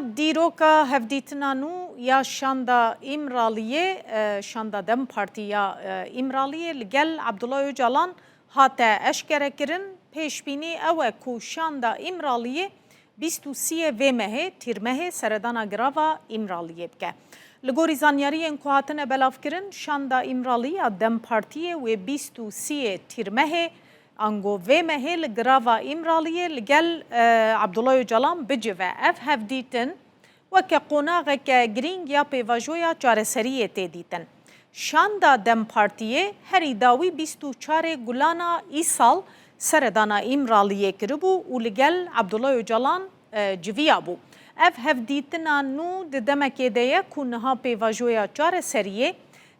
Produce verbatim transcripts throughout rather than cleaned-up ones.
Dîroka hevdîtina nû ya şanda Îmraliyê, e, şanda DEM Partî ya, e, Îmraliyê li gel Abdullah Ocalan hate eşkerekirin. Pêşbînî ew e ku şanda Îmraliyê bîst û siyê vê mehê, Tîrmehê, seredana girava Îmraliyê bike. Li gorî zanyariyên ku hatine belavkirin, şanda Îmralî ya DEM Partiyê wê bîst û siyê Tîrmehê, ango vê mehê li girava Îmraliyê li gel, e, Abdullah Ocalan bicive. Ev hevdîtin weke qonaxeke girîng ya pêvajoya çareseriyê tê dîtin. Şanda DEM Partiyê herî dawî bîst û çarê Gulana îsal seredana Îmraliyê kiribû û li gel Abdullah Ocalan, e, civiya bû. Ev hevdîtina nû di demekê de ye ku niha pêvajoya çareseriyê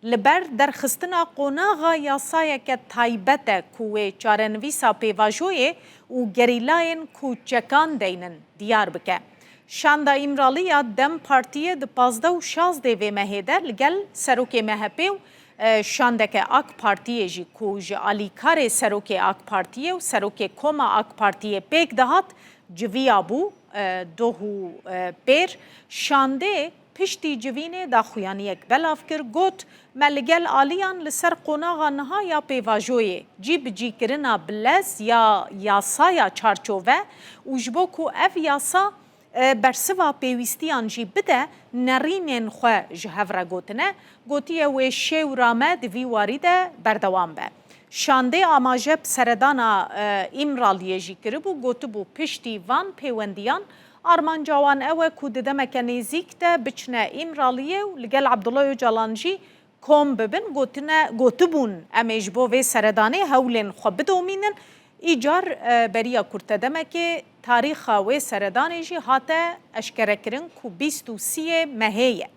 li ber derxistina qonaxa yasayeke taybet e ku wê çarenivîsa pêvajoyê û gerîlayên ku çekan deynin diyar bike. Şanda Îmralî ya DEM Partiyê di pazdeh û şazdê vê mehê de li gel serokê MHPê û, e, şandeke AK Partiyê jî ku ji alîkarê serokê AK Partiyê û serokê koma AK Partiyê pêk dihat, civiya bû, e, doh û, e, pêr. Şandê piştî civînê daxuyaniyek belav kir, got, me li gel aliyan li ser qonaxa niha ya pêvajoyê, cîbicîkirina bi lez ya yasaya çarçove û ji bo ku ev yasa, e, bersiva pêwîstiyan jî bide, nerînên xwe ji hev re gotine, gotiye wê şêwra me di vî warî de berdewam be. Şandê amaje bi seredana, e, Îmraliyê jî kiribû, gotibû piştî van pêwendiyan armanca wan ew e ku di demeke nêzîk de biçine Îmraliyê û li gel Abdullah Ocalan jî kom bibin. Gotine, gotibûn, em ê ji bo vê seredanê hewlên xwe bidomînin. Îcar, e, beriya kurte demekê tarîxa wê seredanê jî hate eşkerekirin ku bîst û siyê mehê ye.